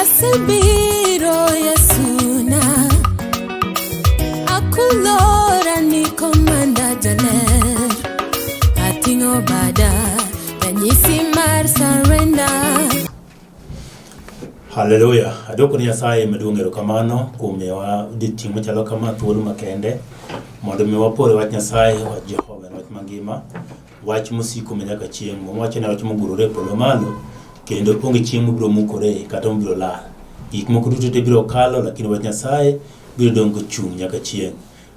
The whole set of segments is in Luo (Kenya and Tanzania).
Asebiro Yesuna, akulora ni komanda jaler, ating'o bada ranyisi mar surrender. Haleluya. Adwoko ni Nyasaye maduong' erokamano kuom miyowa odiechieng' machalo kama thuolo makende mondo mi wapore wach Nyasaye, wach Jehova en wach mangima, wach mosiko ma nyaka chieng'. Muma wacho ni wach mogurore e polo malo kendo onge chieng' mobiro mukore kata mobiro lal. Gik moko duto te biro kalo lakini wach Nyasaye biro dong' kochung' nyaka chieng'.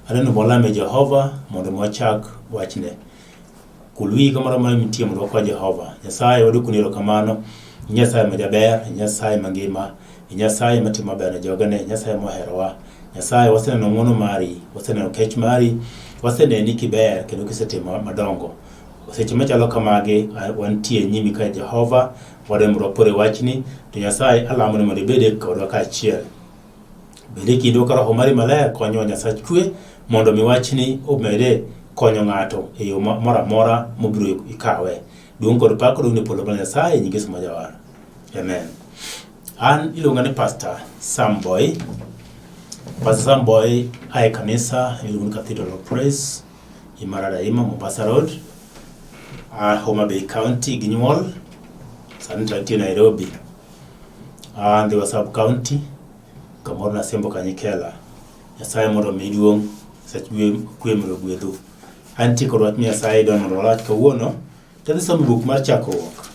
Aneno walame Jehova mondo mi wachak wachne. Kul wiyi kamoro amora mintie mondo wakwa Jehova. Nyasaye wadwokoni erokamano. Nyasaye ma jaber, Nyasaye mangima, Nyasaye matimo maber ne jogene, Nyasaye moherowa. Nyasaye waseneno ng'wono mari, waseneno kech mari, waseneni kiber kendo kisetimo madongo. Seche machalo kamagi wantie nyimi ka Jehova, wadwa mondo wapor e wachni, to Nyasaye alamo ni mondo ibed kodwa kaachiel. Bed e kindwa ka Roho mari maler konyowa Nyasach kwe mondo mi wachni omede konyo ng'ato e yo moro amora mobiro ikawe. Duong' kod pak odong' ne polo mar Nyasaye e nying Yesu ma Jawar. Amen. An iluonga ni Pastor Sam Boy. Pastor Sam Boy ae kanisa iluongo ni Cathedral of Praise Imara Daima Mombasa Road. A Homa Bay County gi nyuol. Sani to antie Nairobi. A Ndhiwa Sub County kamoro nasembo Kanyikela. Nyasaye mondo omi duong', Nyasach kwe mondo ogwedhu. Antie kod wach Nyasaye idwa mondo walach kawuono. Tadhi somo buk mar Chakruok.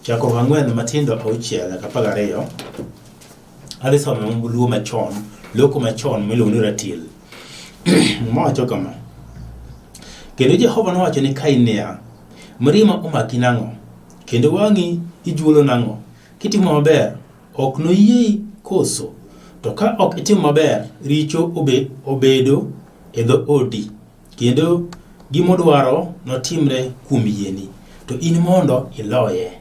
Chakruok ang'wen matindo auchiel nyaka apar gariyo. Adhi somo luo machon, loko machon miluongo ni ratil. Muma wacho kama. Kendo Jehova nowacho ni Kain niya, Mirima omaki nang'o? Kendo wang'i ijuolo nang'o? Kitimo maber, ok noyiei koso? To ka ok itimo maber, richo obe, obedo e dho odi. Kendo gimodwaro notimre kuom yieni, to in mondo iloye.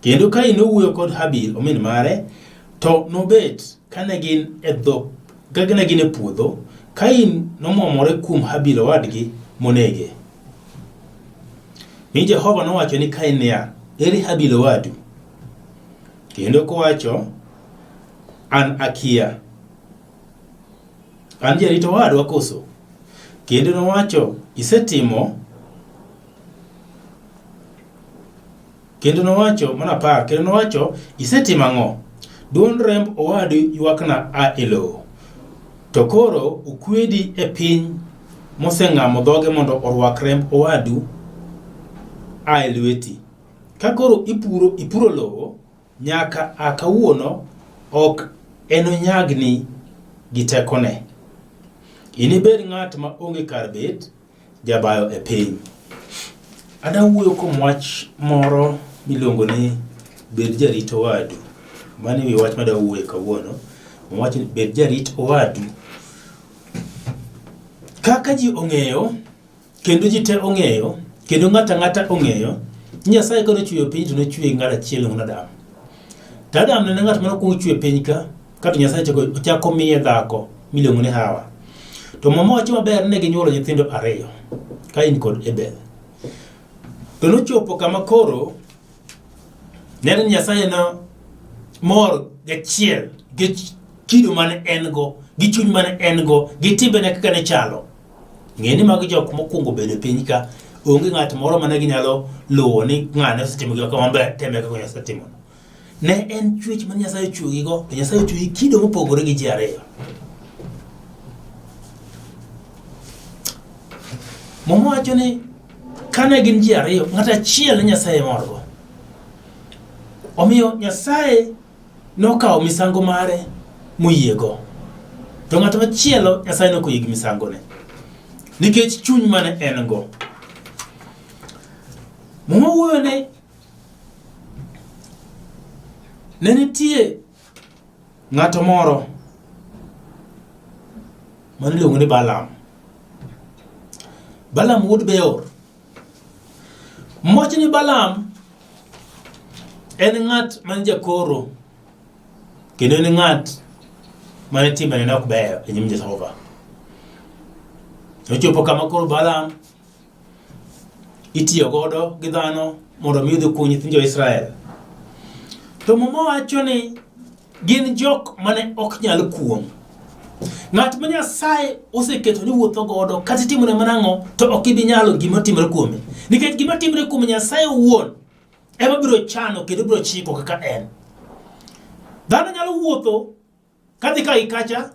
Kendo Kain nowuoyo kod Habil omin mare, to nobet kane gin e dho kane gin e puodho, Kain nomwomore kuom Habil owadgi monege. Mi Jehova nowacho ni Kain niya, Ere Habil owadu? Kendo kowacho, An akia. An jarit owadwa koso? Kendo nowacho, Isetimo. Kendo nowacho, mana apar, kendo nowacho, Isetimo ang'o? Dwond remb owadu ywakna a e lowo. To koro okwedi e piny moseng'amo dhoge mondo orwak remb owadu a e lweti. Ka koro ipuro, ipuro lowo, Nyaka a kawuono ok enonyagni gi tekone. Inibed ng'at ma onge kar bet, jabayo e piny. Ada wuoyo kuom wach moro miluongo ni bed jarit owadu. Mano e wi wach madwa wuoye kawuono. Wach ni bed jarit owadu. Kaka ji ong'eyo, Kendo ji te ong'eyo, kendo ng'ato ang'ata ong'eyo, ni Nyasaye ka nochweyo piny to nochweye gi ng'at achiel iluongo ni Adam. To Adam ne en ng'at mane okwong chwe piny ka, kato Nyasaye chako ochako miye dhako miluongo ni Hawa. To Muma wacho maber ni ne ginyuolo nyithindo ariyo, Kain kod Abel. To nochopo kama koro neno ni Nyasaye no mor gachiel gi kido mane en go, gi chuny mane en go, gi timbene kaka ne chalo. Ng'e ni magi jok mokwongo bedo e piny ka, onge ng'at moro mane ginyalo luwo ni ng'ane osetimo gima kama ber, teme kaka Nyasaye timono. Ne en chwech ma Nyasaye ochweyogigo, to Nyasaye ochweyogi kido mopogore gi ji ariyo. Muma wacho ni kane gin ji ariyo, ng'at achiel ne Nyasaye morgo. Omiyo Nyasaye nokawo misango mare moyiego. To ng'at machielo Nyasaye ne ok oyie gi misangone nikech chuny mane en go. Muma wuoyo ni ne nitie ng'ato moro mane iluongo ni Balaam. Balaam wuod Beor. Mwacho ni Balaam en ng'at man jakoro kendo en ng'at mane timbene ne ok beyo e nyim Jehova. Nochopo kama koro Balaam itiyo godo gi dhano mondo mi odhi okuong nyithind jo-Israel. To Muma wacho ni gin jok mane ok nyal kuong'. Ng'at ma Nyasaye oseketo ni wuotho godo kata itimone mana ang'o to ok ibi nyalo gima timore kuome. Nikech gima timore kuome Nyasaye owuon ema biro chano kendo biro chiko kaka en. Dhano nyalo wuotho kadhi ka gi kacha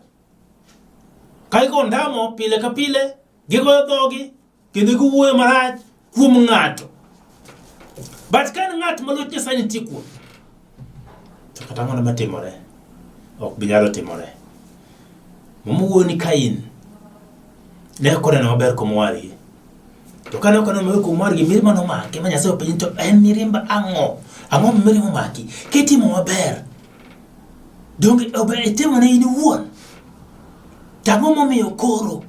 ka gigo ndamo pile ka pile, gigoyo dhogi kendo giwuoyo marach kuom ng'ato. But ka en ng'at ma luch Nyasaye nitie kuome, to kata ang'o matimore ok bi nyalo timore. Muma wuoyo ni Kain ne ok oneno maber kuom owadgi. To kane ok oneno maber kuom owadgi, mirima nomake ma Nyasaye openje ni to en mirimba ang'o? Ang'o ma mirima omaki? Kitimo maber, donge ober itimo ne in iwuon? To ang'o momiyo koro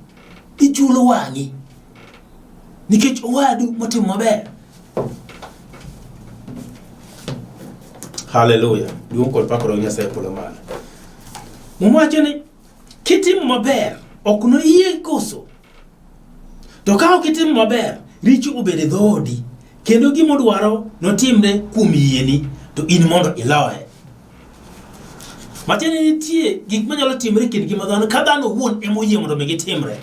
ichulo wang'i nikech owadu motimo maber? Haleluya! Duong' kod pak odog Nyasaye e polo malo. Muma wacho ni kitimo maber ok noyie koso. To ka ok itimo maber, richo obedo e dhoodi, kendo gima odwaro notimre kuom yieni, to in mondo iloye. Matiende ni nitie gik manyalo timre e kind ngima dhano ka dhano owuon ema oyie mondo mi gitimre.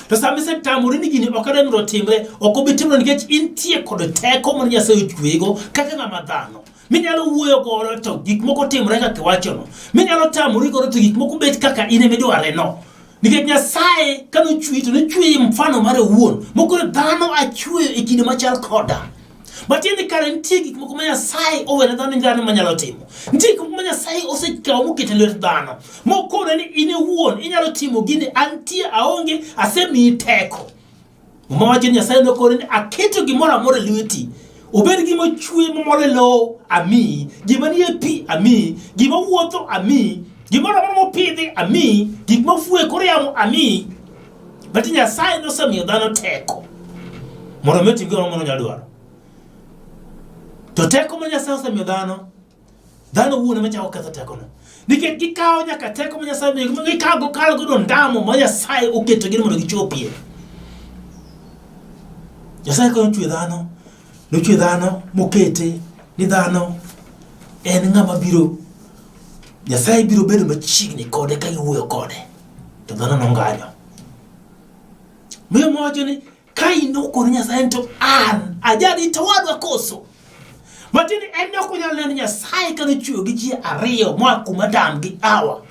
To sama isetamori ni gini ok adwa mondo otimre, ok obi timore nikech intie kod teko ma Nyasaye ochweyigo kaka ng'ama dhano. Minyalo wuoyo godo to gik moko timore kaka iwachono. Minyalo tamori godo to gik moko bet kaka in ema idware no. Nikech Nyasaye ka nochweyi to nochweyi mfano mare owuon. Mokoro dhano achweyo e kido machal koda. Matiende kare nitie gik moko ma Nyasaye owene dhano ni dhano manyalo timo. Nitie gik moko ma Nyasaye osekawo moketo e lwet dhano. Mokone ni in iwuon inyalo timo gini, antie aonge, asemiyi teko. Muma wacho ni Nyasaye nokone ni aketo gimoro amora e lweti. Obed gima ochwe mamol e lowo, amiyi. Gima nie pi, amiyi. Gima wuotho, amiyi. Gimoro amora mopidhi, amiyi. Gik mafuyo e kor yamo, amiyi. But Nyasaye nosemiyo dhano teko mondo mi otim gimoro amora onyalo dwaro. To teko ma Nyasaye osemiyo dhano, dhano owuon ema chako ketho tekono. Nikech gikawo nyaka teko ma Nyasaye omiyogi, ma gikawo gokalo godo ndamo ma Nyasaye oketogi ni mondo gichopie. Nyasaye ka nochwe dhano, nochwe dhano mokete ni dhano en ng'ama biro Nyasaye biro bedo machiegni kode ka giwuoyo kode. To dhano nong'anyo. Miyo mowacho ni ka in okoni Nyasaye ni to an ajarito owadwa koso? Matiende en ne ok onyal neno Nyasaye ka nochweyo gi ji ariyo moa kuom Adam gi Hawa.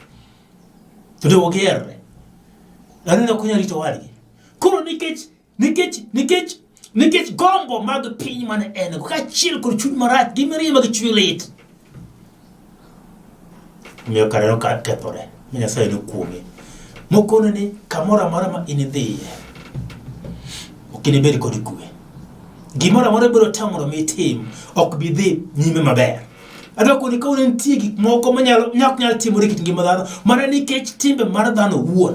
To ne ok giherre. En ne ok onyal rito owadgi. Koro nikech nikech nikech nikech gombo mag piny mane en go kaachiel kod chuny marach gi mirima gi chuny lit omiyo kare nokethore mi Nyasaye nokuong'e mokone ni kamoro amora ma inidhiye ok inibed kod kwe gimoro amora ibiro temo mondo mi itim ok bi dhi nyime maber adwa koni ka nitie gik moko manyalo ok nyal timore e kit ngima dhano mana nikech timbe mar dhano owuon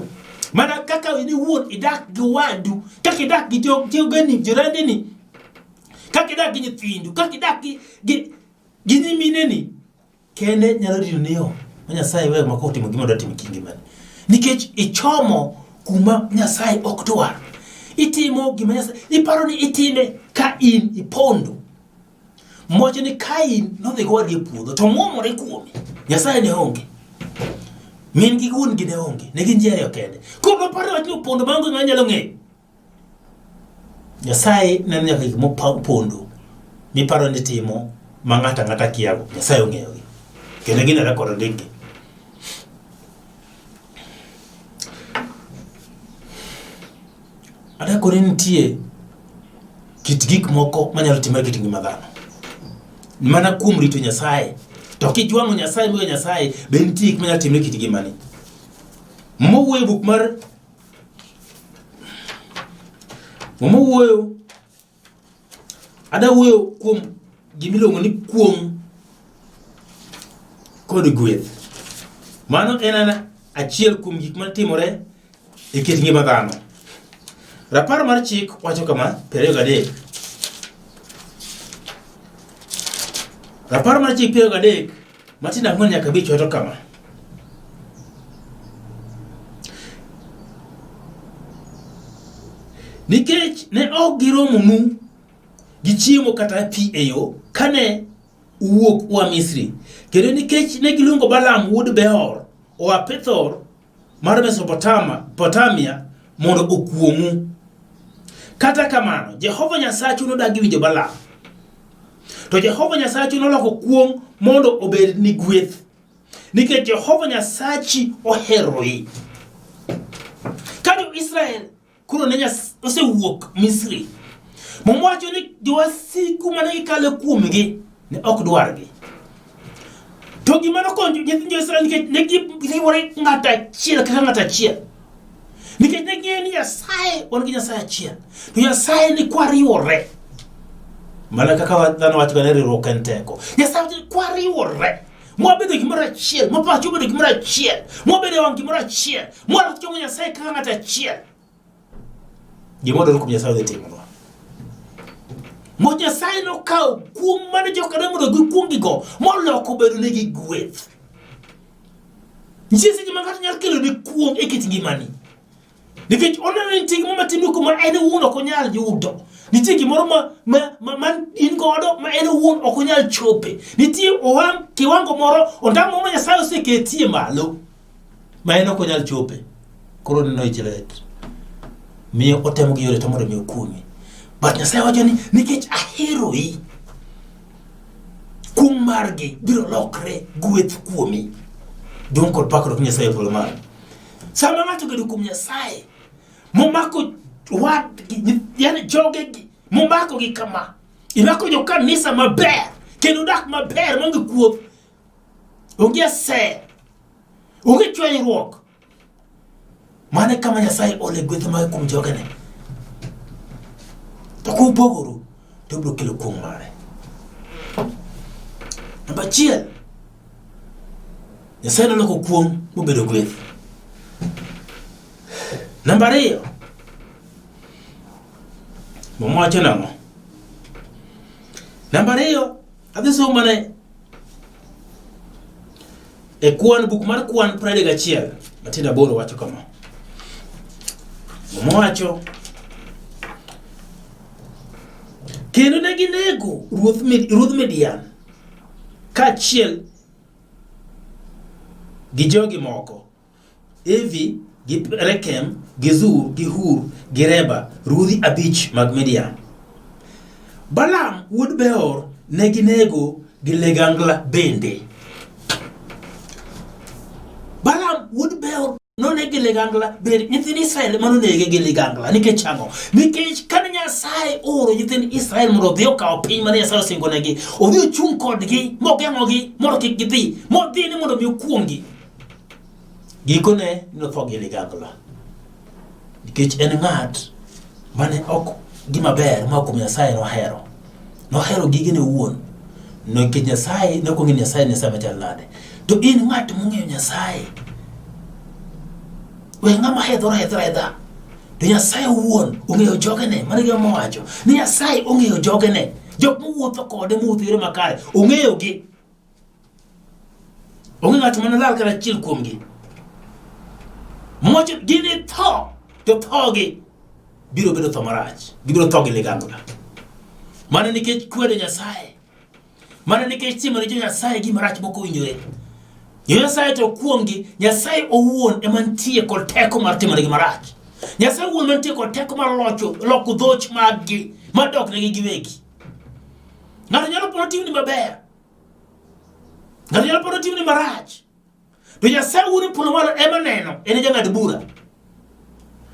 mana kaka in iwuon idak gi wadu kaka idak gi jogeni jirandeni kaka idak gi nyithindu kaka idak gi, gi, gi nyimineni kende nyalo dino ni yo ma Nyasaye weyo ma kotimo gima odwa timo e ngimani. Nikech ichomo kuma Nyasaye ok dwar. Itimo gima Nyasaye, iparo ni itime ka in ipondo. Mowacho ni Kain nodhi gowadgi e puodho to omwomore kuome. Nyasaye ne onge. Min gi wuon gi ne onge. Ne gin ji ariyo kende. Koro noparo ni wachni opondo maonge ng'ama nyalo ng'eyo. Nyasaye neno nyaka gik mopondo miparo ni timo ma ng'ato ang'ata kiago. Nyasaye ong'eyogi. Kendo gineno kod ondikgi. Adwa koni nitie kit gik moko manyalo timore kit ngima dhano. Mana kuom rito Nyasaye. To kijwang'o Nyasaye miweyo Nyasaye, be nitie gik manyalo timore kit ngimani. Muma wuoyo e buk mar Muma wuoyo Ada wuoyo kuom gima iluongo ni kuong' kod gweth. Mano en ana achiel kuom gik matimore e kit ngima dhano. Rapar mar chik wacho kama, 23. Rapar mar chik 23 matindo 4 nyaka 5 wacho kama. Nikech ne ok giromonu gi chiemo kata pi e yo kane uwuok ua Misri. Kendo nikech ne giluongo Balaam wuod Beor oa Pethor mar Mesopotamia Potamia mondo okuong'u. Kata kamano, Jehova Nyasachu nodagi winjo Balaam. To Jehova Nyasachu noloko kuong' mondo obed ni gweth. Nikech Jehova Nyasachi oheroi. Ka jo-Israel koro ne osewuok Misri, Muma wacho ni jowasigu mane gikalo kuomgi ne ok dwargi. To gima nokonyo nyithind jo-Israel nikech ne giriwore ng'ato achiel kaka ng'ato achiel. Nikech ne ging'eyo ni Nyasaye wan gi Nyasaye achiel. To Nyasaye ni kwariwore. Mana kaka dhano wacho ga ni riwruok en teko. Nyasaye wacho ni kwariwore. Mwabedo gimoro achiel, mwapacho obedo gimoro achiel, mwabedo e wang' gimoro achiel, mwachomo Nyasaye kaka ng'ato achiel. Gima wadwaro kuom Nyasaye odhi timonwa. Mo Nyasaye nokawo kuong' mane joka mondo gikuonggigo, moloko obedo negi gweth. Nitie seche ma ng'ato nyalo kelo ni kuong' e kit ngimani. Nikech oneno ni nitie gimoro matin ma en owuon ok onyal yudo. Nitie gimoro ma, ma, ma, ma in godo ma en owuon ok onyal chope. Nitie owang, kiwango moro, ondamo moro ma Nyasaye oseketie malo ma en ok onyal chope. Koro oneno ich lit. Miyo otemo gi yore te mondo mi okuong'i. But Nyasaye wacho ni nikech aheroi, kum margi biro lokre gweth kuomi. Duong' kod pak dok Nyasaye e polo malo. Sama ng'ato obedo kuom Nyasaye, momako wadgi, yani jogegi, momakogi kama, imako jo kanisa maber, kendo dak maber maonge kuoth, onge aser, onge chwanyruok. Mano e kama Nyasaye ole gweth mage kuom jogene. To kupogoru, to obiro kelo kuong' mare. Namba achiel, Nyasaye noloko kuong' mobedo gweth. Namba ariyo, Muma wacho nang'o? Namba ariyo, adhi somo mana e kwan buk mar kwan 31 matindo aboro wacho kama. Muma wacho kendo ne ginego ruoth ruodh Midian kaachiel gi jogi moko Evi gi Rekem gi Zur gi Hur gi Reba, ruodhi abich mag Midian. Balaam wuod Beor ne ginego gi ligangla bende. Balaam wuod Beor noneg gi ligangla bende nyithind Israel ema nonege gi ligangla nikech ang'o? Nikech kane Nyasaye ooro nyithind Israel mondo odhi okaw piny mane Nyasaye osingonegi, odhi ochung' kodgi mogeng'ogi mondo kik gidhi, modhi ni mondo mi okuong'gi. Gikone notho gi ligangla nikech en ng'at mane ok gima ber ma kuom Nyasaye nohero. Nohero gigene owuon nikech Nyasaye ne ok ong'eyo Nyasaye Nyasaye machal nade. To in ng'at mong'eyo Nyasaye, we ng'ama hedhore hedhore hedha. To Nyasaye owuon ong'eyo jogene, mano e gima owacho. Ni Nyasaye ong'eyo jogene, jok mowuotho kode mowuotho e yore makare, ong'eyogi. Onge ng'at mane lal kata achiel kuomgi. Mowacho gini tho to thogi biro bedo tho marach. Gibiro tho gi ligangla. Mana nikech kwedo Nyasaye. Mana nikech timo ne jo Nyasaye gima rach mok owinjore. Jo Nyasaye to kuomgi, Nyasaye owuon ema nitie kod teko mar timo negi marach. Nyasaye owuon mantie kod teko mar locho, loko dhoch maggi madok negi giwegi. Ng'ato nyalo paro timni maber, Ng'ato nyalo paro timni marach. To Nyasaye wuon e polo malo ema neno, en e jang'ad bura.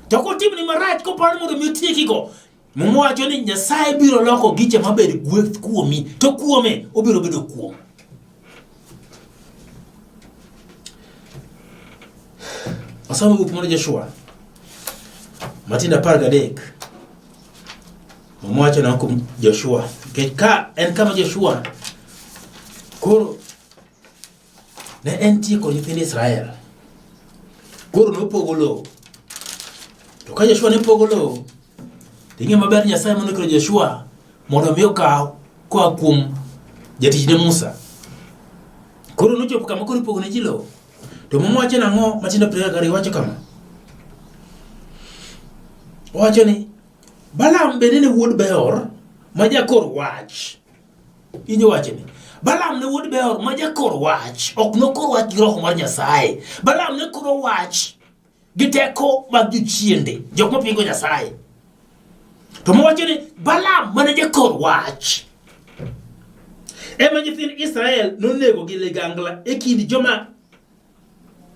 To kotimni marach koparo ni mondo mi otiekigo, Muma wacho ni Nyasaye biro loko gicha mabed gweth kuomi, to kuome obiro bedo kuom. Wasomo buk mar Joshua matindo 13. Muma wacho nang'o kuom Joshua? Nikech ka en kama Joshua koro ne entie kod nyithind Israel. Koro nopogo lowo. To ka Joshua ne pogo lowo, to ing'e maber Nyasaye mane okelo Joshua mondo mi okaw koa kuom jatichne Musa. Koro nochopo kama koro ipogo ne ji lowo. To Muma wacho nang'o matindo 22 wacho kama. Owacho ni Balaam bende ne wuod Beor ma jakor wach. Injo wachni. Balaam ne wuod Beor ma jakor wach, ok nokor wach gi roho mar Nyasaye. Balaam ne koro wach gi teko mag jochiende, jok mapingo Nyasaye. To mowacho ni Balaam mane jakor wach ema nyithind Israel nonego gi ligangla e kind joma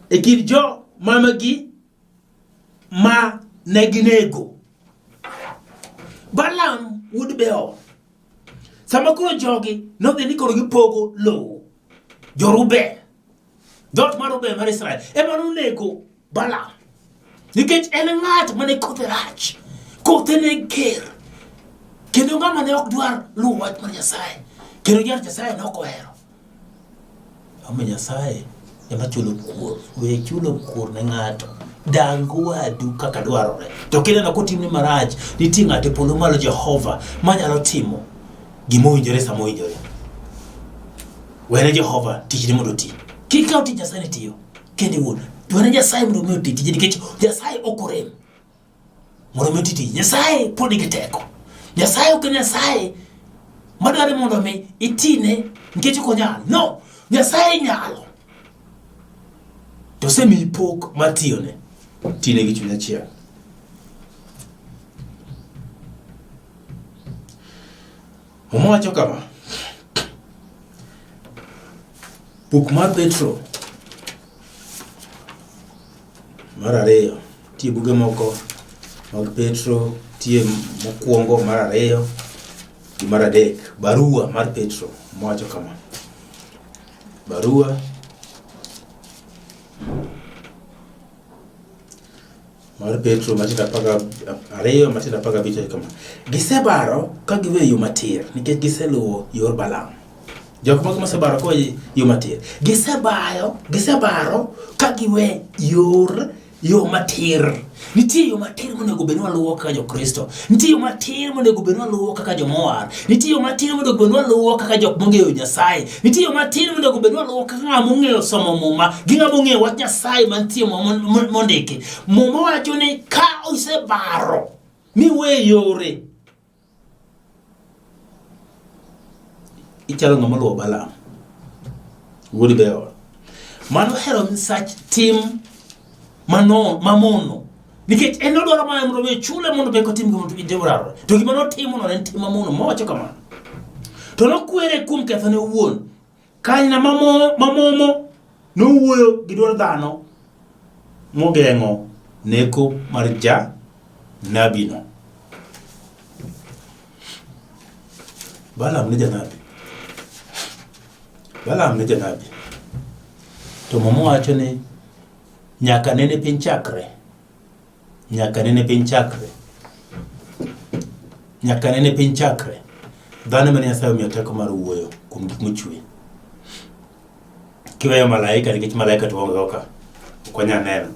e kind jo mamagi ma ne ginego. Balaam wuod Beor. Sama koro jogi nodhi ni koro gipogo lowo, jo-Reuben, dhoot mar Reuben mar Israel ema nonego Balaam. Nikech en ng'at mane kothe rach, kothe ne ger, kendo ng'ama ne ok dwar luwo wach mar Nyasaye, kendo jar Nyasaye ne ok ohero. Omiyo Nyasaye ema chulo kuor. We chulo kuor ne ng'ato. Dang wadu kaka dwarore. To kineno kotimni marach, nitie ng'ato e polo malo Jehova manyalo timo gima owinjore sama owinjore. Wene Jehova tichne mondo oti. Kik kaw tich Nyasaye ni tiyo kende iwuon. Wene Nyasaye mondo omi oti tije nikech Nyasaye ok orem. Mondo omi oti tije. Nyasaye pod nigi teko. Nyasaye ok en Nyasaye madwaro ni mondo mi itine nikech ok onyal. No, Nyasaye nyalo. To osemiyi pok mar tiyone. Tine gi chuny achiel. Muma wacho kama. Buk mar Petro mar ariyo nitie buge moko mag Petro, nitie mokwongo mar ariyo gi mar adek. Barua mar Petro mowacho kama. Barua mar Petro matindo 12 matindo 15 kama. Gisebaro ka giweyo yo matir nikech giseluwo yor Balaam. Jok moko mosebaro ka weyo yo matir. Gisebayo, gisebaro ka giwe yor yo matir. Nitie yo matir monego bed ni waluwo kaka Jokristo. Nitie yo matir monego bed ni waluwo kaka jomowar. Nitie yo matir monego bed ni waluwo kaka jok mong'eyo Nyasaye. Nitie yo matir monego bed ni waluwo kaka ng'ama ong'eyo somo Muma gi ng'ama ong'eyo wach Nyasaye mantie mondiki. Muma wacho ni ka isebaro miwe yore ichalo ng'ama oluwo Balaam wuod Beor. Mano hero misach tim mano mamono nikech en odwaro mana mondo mi chule mondo be kotim gima dwarore to gima notimo no en tim mamono mowacho kamano to nokwere kuom kethone owuon kanyna mamomo nowuoyo gi dwond dhano mogeng'o neko mar ja nabino Balaam ne janabi Balaam ne janabi to Muma wacho ni nyaka nene piny chakre nyaka nene piny chakre nyaka nene piny chakre dhano mane Nyasaye omiyo teko mar wuoyo kuom gik mochwe kiweyo malaika nikech malaika to onge ka ok wanyal neno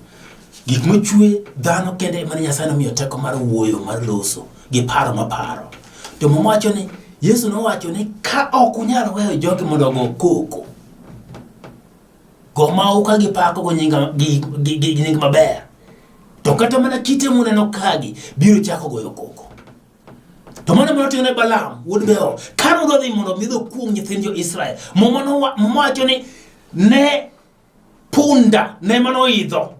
gik mochwe dhano kende mane Nyasaye nomiyo teko mar wuoyo mar loso gi paro maparo to Muma wacho ni Yesu nowacho ni ka ok unyal weyo jogi mondo ogo koko go mau ka gipako go nyinga gi, gi, gi, gi nying maber to kata mana kite muneno kagi biro chako goyo koko to mano mane otimne Balaam wuod Beor kane odwa dhi mondo mi okuong' nyithind jo-Israel Muma Muma wacho ni ne punda ne mane oidho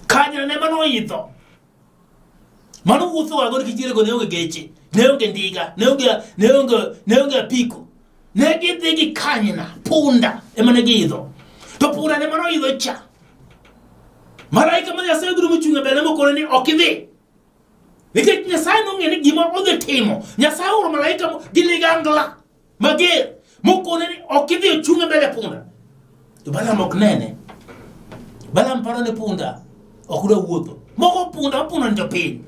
kanyna ne mane oidho Mano wuotho wago nikech dierego ne onge geche, ne onge ndiga, ne onge ne onge ne onge apiko. Ne gidhi gi kanyna, punda ema ne giidho. To punda ne mano idho cha. Malaika ma Nyasaye obiro mochung' e mbele mokone ni ok idhi. Nikech Nyasaye nong'eyo ni gima odhi timo, Nyasaye oro malaika gi ligangla mager mokone ni ok idhi ochung' e mbele punda. To Balaam ok nene. Balaam paro ni punda ok dwa wuotho. Moko punda punda ni jopiny.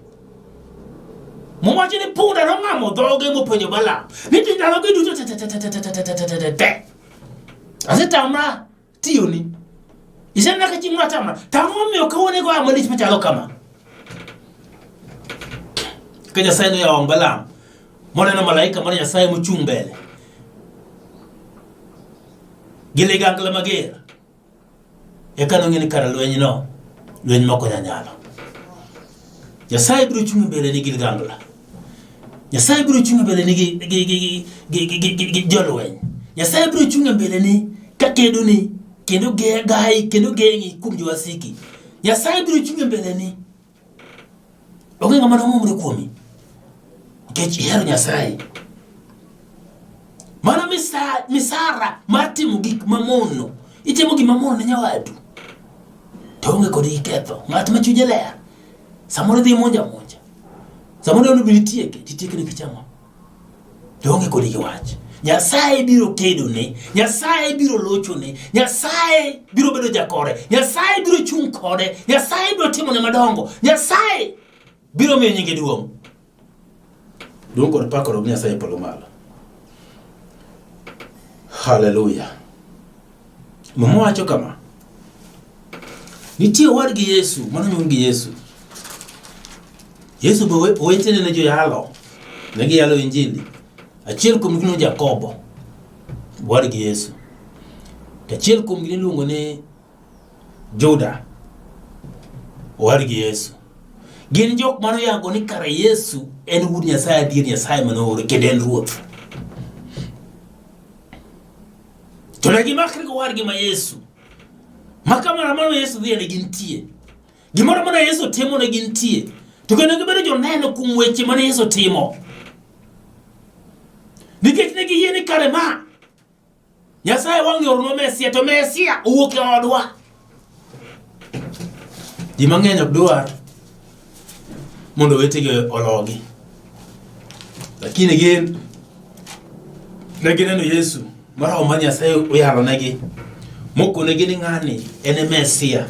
Mowacho ni punda nong'amo dhoge mopenjo Balaam ni to ndalogi duto te te te te te te te te te te te te. Asetamra tiyoni. Isenena ka chieng' moro atamra. To ang'o momiyo kawuono igoya malich machalo kama? Ka Nyasaye noyawo wang' Balaam, moneno malaika mar Nyasaye mochung' mbele gi ligangla mager. Eka nong'e ni kara lwenyno, lweny mok onyal nyalo. Nyasaye biro chung' mbeleni gi ligangla. Nyasaye biro chung' e mbeleni gi, gi, gi, gi, gi, gi, gi, gi, gi jolweny. Nyasaye biro chung' e mbeleni ka kedoni kendo gayi kendo geng'i kuom jowasiki. Nyasaye biro chung' e mbeleni. Onge ng'ama nomwomre kuomi nikech ihero Nyasaye. Mano misa, misara mar timo gik mamono. Itimo gima mono ne nyawadu. To onge kod ketho. Ng'at ma chunye ler. Samoro idhi monja monja. Samoro idwa ni itieke, titieke nikech ang'o? To onge kod gi wach. Nyasaye biro kedone, Nyasaye biro lochone, Nyasaye biro bedo jakore, Nyasaye biro chung' kode, Nyasaye biro timone madongo, Nyasaye biro miyo nyinge duong'. Duong' kod pak odog Nyasaye e polo malo. Haleluya. Muma wacho kama. Nitie owadgi Yesu, mano nyuol gi Yesu. Yesu be owetene ne joyalo, ne giyalo Injili. Achiel kuomgi ne Jakobo, owadgi Yesu. To achiel kuomgi niluongo ni Juda, owadgi Yesu. Gin jok mane oyango ni kare Yesu en wuod Nyasaye adier, Nyasaye mane oore kendo en Ruoth. To ne gimakre gi owadgi ma Yesu. Ma kamoro amora ma Yesu dhiye ne gintie. Gimoro amora Yesu timo ne gintie. To kendo gibedo joneno kuom weche mane Yesu timo. Nikech ne giyie ni kare ma Nyasaye wang' oornwa Mesia to Mesia owuok e odwa. Ji mang'eny ok dwar mondo owetegi ologi. Lakini gin ne gineno Yesu ma roho mar Nyasaye oyalonegi mokonegi ni ng'ani en e Mesia.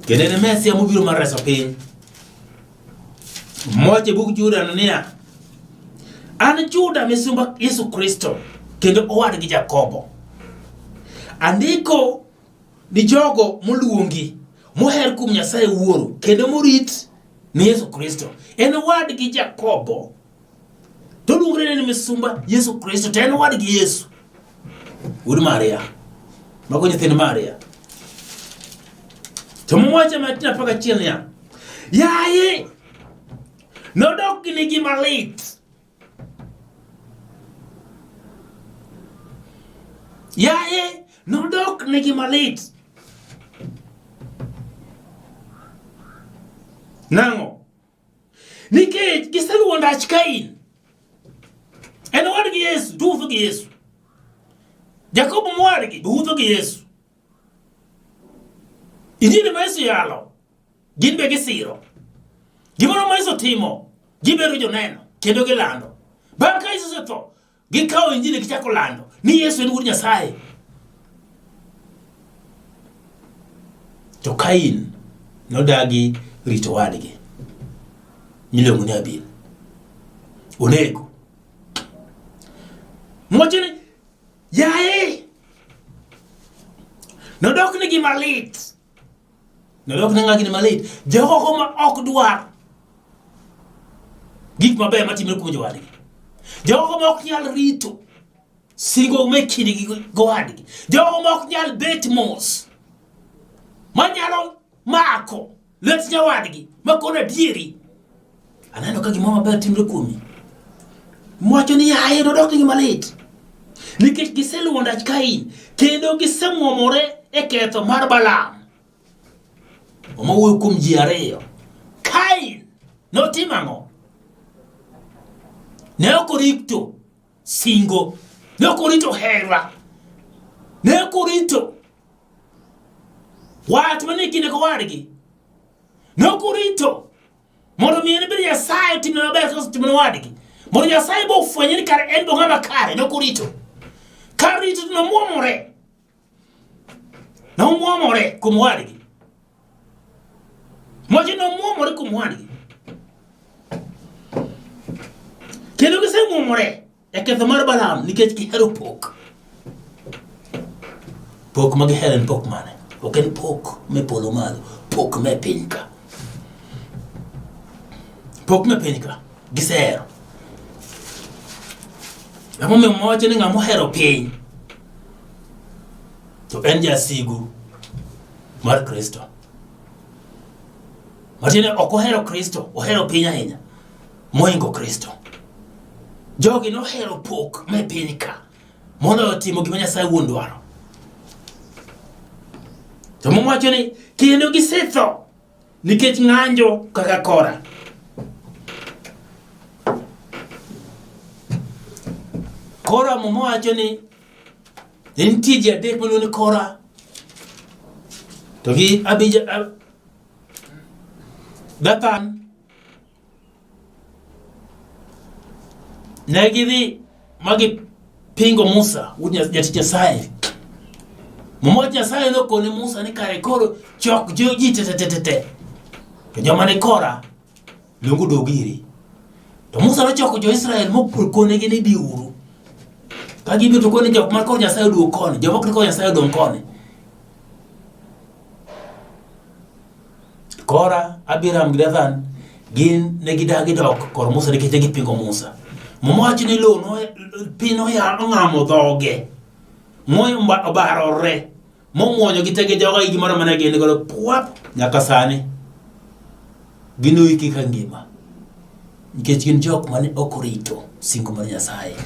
Kendo en e Mesia mobiro mar reso piny. Mowacho e bug Juda niya, An Juda misumba Yesu Kristo kendo owadgi Jakobo. Andiko ni jogo moluongi, moher kuom Nyasaye Wuoro kendo morit ni Yesu Kristo. En owadgi Jakobo. To oluongre ni misumba Yesu Kristo to en owadgi Yesu. Wuod Maria. Mago nyithind Maria. To mowacho Mathayo 11 niya, Yaye nodok nigi malit. Yaye nodok nigi malit. Nang'o? Nikech giseluwo ndach Kain. En owadgi Yesu, to wuotho gi Yesu. Jakobo mowadgi be wuotho gi Yesu. Injili ma Yesu yalo, gin be gisiro. Gimoro ma Yesu timo, gibedo joneno kendo gilando. Bang' ka Yesu osetho, gikawo Injili gichako lando ni Yesu en Wuod Nyasaye. To Kain nodagi rito wadgi miluongo ni Abil. Onego. Mwacho ni yaye nodok nigi malit. Nodok ne ng'a gini malit. Jogo ma ok dwar gik mabeyo matimore kuom jowadgi. Jogo ma ok nyal rito singo me kindgi gi gowadgi. Jogo ma ok nyal bet mos. Manyalo mako lwet nyawadgi makono adieri. Aneno ka gimoro maber timre kuomi. Mwacho ni yaye nodok nigi malit. Nikech giseluwo ndach Kain kendo gisemwomore e ketho mar Balaam. Muma wuoyo kuom ji ariyo. Kain notimo ang'o? Ne ok orito singo, ne ok orito hera, ne ok orito wat manie kinde kowadgi, ne ok orito mondo mi en bende Nyasaye otimne maber kaka osetimone wadgi, mondo Nyasaye bo ofwenye ni kare en bo ng'ama kare, ne ok orito. Kar rito to nomwomore, nomwomore kuom wadgi. Mwacho nomwomore kuom wadgi. Kendo gisemwomore e ketho mar Balaam nikech gihero pok. Pok ma gihero en pok mane? Ok en pok me polo malo, pok me piny ka. Pok me piny ka gisehero. Emomiyo Muma wacho ni ng'ama ohero piny to en jasigu mar Kristo. Matiende ok ohero Kristo, ohero piny ahinya mohingo Kristo. Jogi nohero pok me piny ka moloyo timo gima Nyasaye wuon dwaro. To Muma wacho ni kendo gisetho nikech ng'anjo kaka Kora. Kora Muma wacho ni ne nitie ji adek miluongo ni Kora to gi Abija, Dathan ne gidhi ma gipingo Musa wuod jatich Nyasaye. Muma Nyasaye nokone Musa ni kare koro chok ji te te te te. To joma ni kora luongo dog iri. To Musa nochoko jo-Israel mokonegi ni biuru. Ka gibiro to kone jok man kor Nyasaye oduog koni, joma ok ni kor Nyasaye odong' koni. Kora, Abiram gi Dathan gin ne gidagi dok kor Musa nikech ne gipingo Musa. Muma wacho ni lowo no, piny noya ong'amo dhoge moyo obarore momwonyo gi tege joga gi gimoro mane gin godo pwap nyaka sani ginoiki ka ngima nikech gin jok mane ok orito singo mar Nyasaye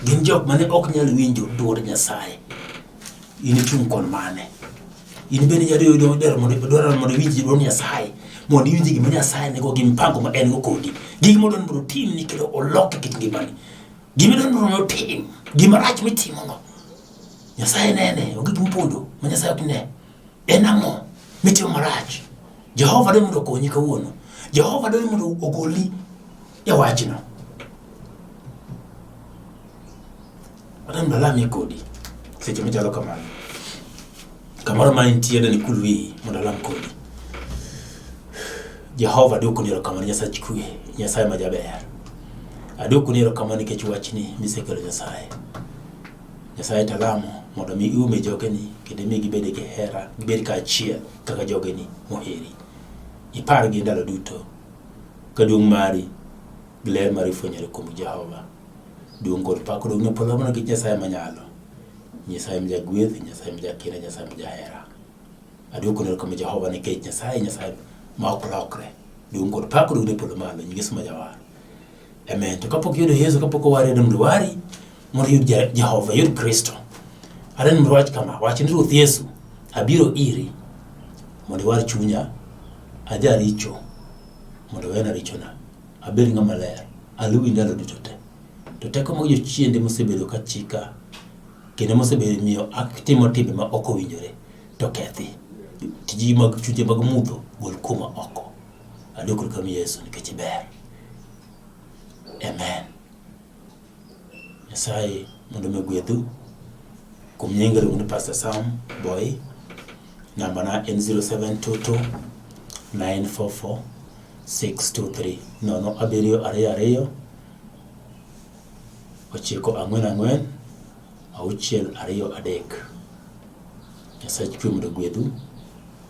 gin jok mane ok nyal winjo dwond Nyasaye in ichung' kon mane in bende inyalo yudo dwaro mondo dwaro mondo iwinj dwond Nyasaye mondo iwinj gima Nyasaye nigo gi mpango ma en go kodi gik modwaro mondo otimni kendo olok kit ngimani gima idwaro mondo otim gima rach mitimono Nyasaye nene onge gima opondo ma Nyasaye ok ne en ang'o mitimo marach Jehova dwaro mondo okonyi kawuono Jehova dwaro mondo ogoli e wachno Adwa mondo alamie kodi seche machalo kamano. Kamoro ma intie adwa ni ikul wiyi mondo alam kodi. Jehova aduokoni erokamano Nyasach kwe, Nyasaye ma jaber. Aduokoni erokamano nikech wachni misekelo Nyasaye. Nyasaye talamo mondo mi iume jogeni kendo imi gibed gi hera, gibed kaachiel kaka jogeni moheri. Ipargi ndalo duto ka duong' mari gi ler mari fwenyore kuom Jehova. Duong' kod pak odong' ne polo mana gi Nyasaye manyalo. Nyasaye ma jagwedh, Nyasaye ma jakinda, Nyasaye ma jahera. Aduoko erokamano Jehova nikech Nyasaye Nyasaye ma ok lokre. Duong' kod pak odong' ne polo malo, nying Yesu ma jawar. Amen. To kapok iyudo Yesu, kapok owari, mondo owari, mondo iyud Jehova, iyud Kristo. Adwaro ni mondo iwach kama, wach ni Ruoth Yesu, abiro iri mondo iwar chunya, ajaricho, mondo iwena richona. Abed ng'ama ler, aluwi ndalo duto te. To teko mag jochiende mosebedo ka chika kendo mosebedo miyo atimo timbe ma ok owinjore to kethi. Tiji mag chunje mag mudho gol kuoma oko. Aduoko erokamano Yesu nikech iber. Amen. Nyasaye mondo mi ogwedhu. Kuom nyinga iluongo ni Pastor Sam Boy. Namba na en 0722 944 623 nono abiriyo ariyo ariyo ochiko ang'wen ang'wen auchiel ariyo adek. Nyasach kwe mondo ogwedhu.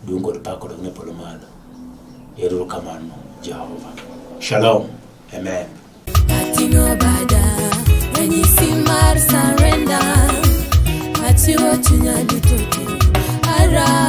Duong' kod pak odog ne polo malo. Erokamano Jehova. Shalom. Amen. Ating'o bada, ranyisi mar surrender. Achiwo chunya duto te. Ara.